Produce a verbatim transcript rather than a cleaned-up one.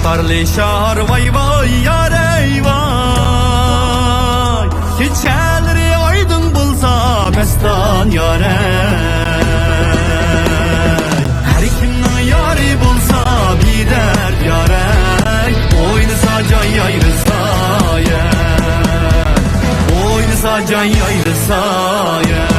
پارلىشار ۋاي ۋاي يارەي ۋاي، كېچەلىرى ئايدىڭ بولسا مەستان يارەي. ھەر كىمنىڭ يارى بولسا بىدەرد يارەي، ئوينىسا جاي ئايرىسا يەر، ئوينىسا جاي ئايرىسا يەر.